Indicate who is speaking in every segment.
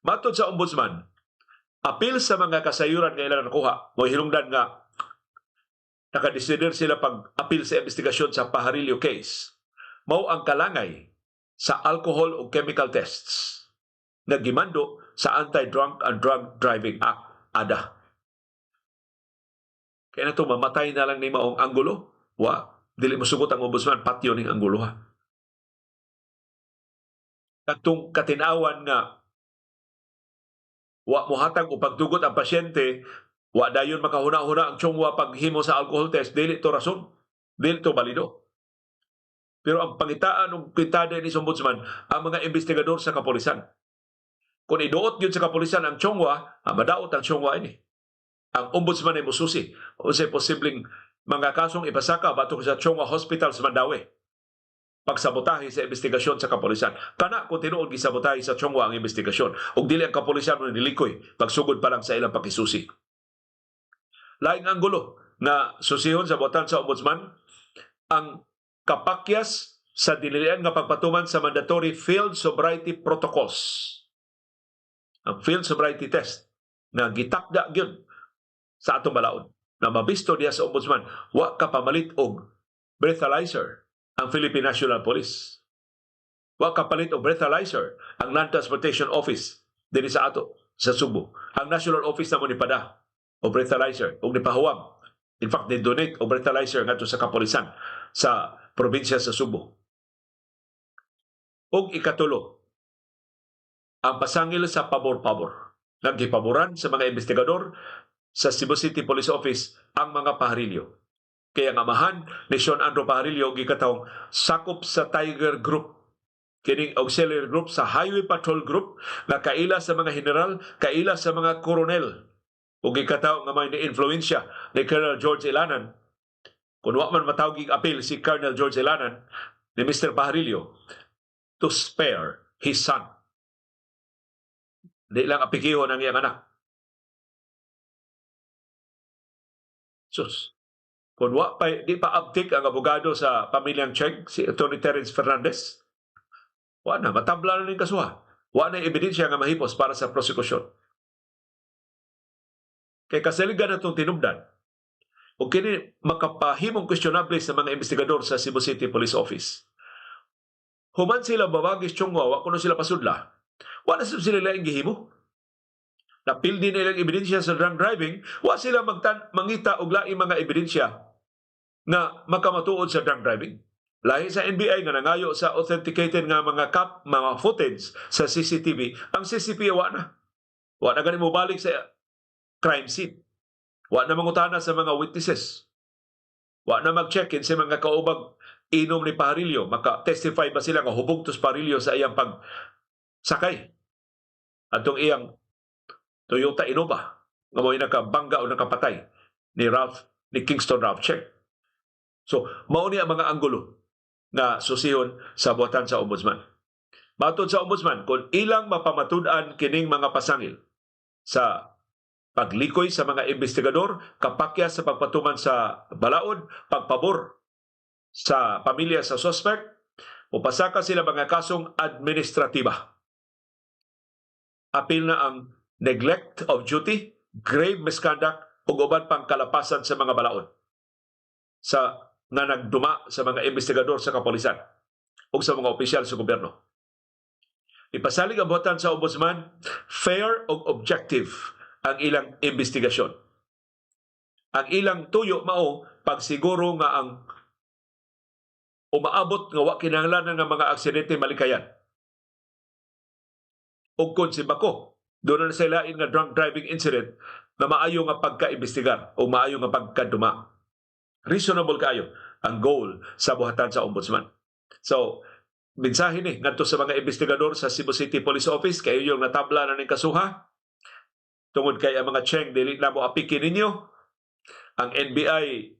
Speaker 1: Matod sa ombudsman, apil sa mga kasayuran nga ilang nakuha, mo hinungdan nga nakadesider sila pag-apil sa investigasyon sa Pajarillo case, mao ang kalangay sa alcohol o chemical tests nga gimando sa Anti-Drunk and Drug Driving Act, ADA. Kaya na to, mamatay na lang ni maong anggulo. Wa, dili mo sugot ang ombudsman, patyo ning anggulo ha. Katong katinawan nga wa mohatag og pagtugot ang pasyente, wa dayon makahuna-huna ang Chong Hua paghimo sa alcohol test, dili to rason, dili to balido. Pero ang pangitaan og kwintada ni ombudsman ang mga investigador sa kapolisan. Kung iduot gyud sa kapolisan ang Chong Hua, madaot ang Chong Hua ini. Ang ombudsman ay mususi unsay posibleng mga kasong ipasaka batok sa Chong Hua Hospital sa Mandaue, pagsabotahe sa investigasyon sa kapolisan. Kana kung tinuod gisabotahe sa Chong Hua ang investigasyon ug dili ang kapolisan mo nilikoy pagsugod pa lang sa ilang pakisusi. Laing anggulo nga susihon sa buhatan sa ombudsman, ang kapakyas sa dinilian nga pagpatuman sa mandatory field sobriety protocols. Ang field sobriety test na gitakda gyud sa atong balaod na mabisto diya sa ombudsman, wa ka pamalit og breathalyzer ang Philippine National Police. Wa kapalit og breathalyzer ang Land Transportation Office dinhi sa ato sa Sugbo. Ang National Office namo nipada og breathalyzer og nipahuwam. In fact, ni donate og breathalyzer ngadto sa kapolisan sa probinsya sa Sugbo. Og ikatulo, ang pasangil sa pabor-pabor. Naggipaboran sa mga investigador sa Cebu City Police Office ang mga Pajarillo. Kaya ang amahan ni Sean Andrew Pajarillo gikatawong sakop sa Tiger Group, kining auxiliary group sa Highway Patrol Group nga kaila sa mga general, kaila sa mga koronel. Ug gikataw nga may ni-influensya ni Colonel George Ilanan. Kung wa man matawag apil si Colonel George Ilanan ni Mr. Pajarillo to spare his son. Di lang apikihon ang iyang anak. Sus. Kung wa pa, di pa abtik ang abogado sa pamilyang Cheng, si Atty. Terence Fernandez, wa na, matabla na ning kasuha. Wa na ebidensya nga mahipos para sa prosekusyon. Kay kasaligan na itong tinubdan, o kini makapahimong questionable sa mga investigador sa Cebu City Police Office. Human sila babagis Chong Hua, wa kuno sila pasudla. Wa na sila laing gihimo. Napildi na ilang ebidensya sa drunk driving, wa sila mangita og laing mga ebidensya nga makamatuod sa drunk driving. Lahi sa NBI nga nangayo sa authenticated nga mga cap, mga footage sa CCTV, ang CCTV wa na. Wa na gani mobalik sa crime scene. Wa na mangutana sa mga witnesses. Wa na mag-check-in sa mga kaubag inom ni Pajarillo. Maka-testify ba sila nga hubog tos Pajarillo sa iyang pagsakay atong iyang Toyota Innova nga mo'y nakabangga o nakapatay ni Kingston Ralph Cheng? So, mao ni ang mga anggulo na susihon sa buhatan sa ombudsman. Matod sa ombudsman, kung ilang mapamatud-an kining mga pasangil sa paglikoy sa mga investigador, kapakya sa pagpatuman sa balaod, pagpabor sa pamilya sa suspect, mupasaka sila mga kasong administratiba. Apil na ang neglect of duty, grave misconduct, ug uban pang kalapasan sa mga balaod sa nga nagduma sa mga investigador sa kapolisan ug sa mga opisyal sa gobyerno. Ipasalig ang buhatan sa ombudsman, fair ug objective ang ilang investigasyon. Ang ilang tuyo mao pagsiguro nga ang umaabot nga wa kinahanglan nga mga aksidente malikayan. Ug kung si Bako, doon na sa lain nga drunk driving incident na maayo nga pagka-imbestigar o maayo nga pagkaduma. Reasonable kayo ang goal sa buhatan sa ombudsman. So, mensahe ni ngadto sa mga investigador sa Cebu City Police Office, kayo yung natabla na ning kasuha. Tungod kay ang mga Cheng dili na mo apiki ninyo, ang NBI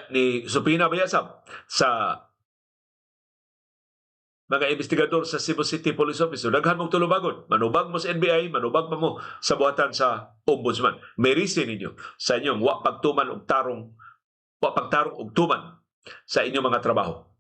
Speaker 1: ni subpoena ba sab sa mga investigador sa Cebu City Police Office. So, daghan mong tulubagon. Manubag mo sa NBI, manubag pa mo sa buhatan sa ombudsman. Merisi ninyo sa inyong wa pagtuman og tarong, wa pagtarong og tuman sa inyong mga trabaho.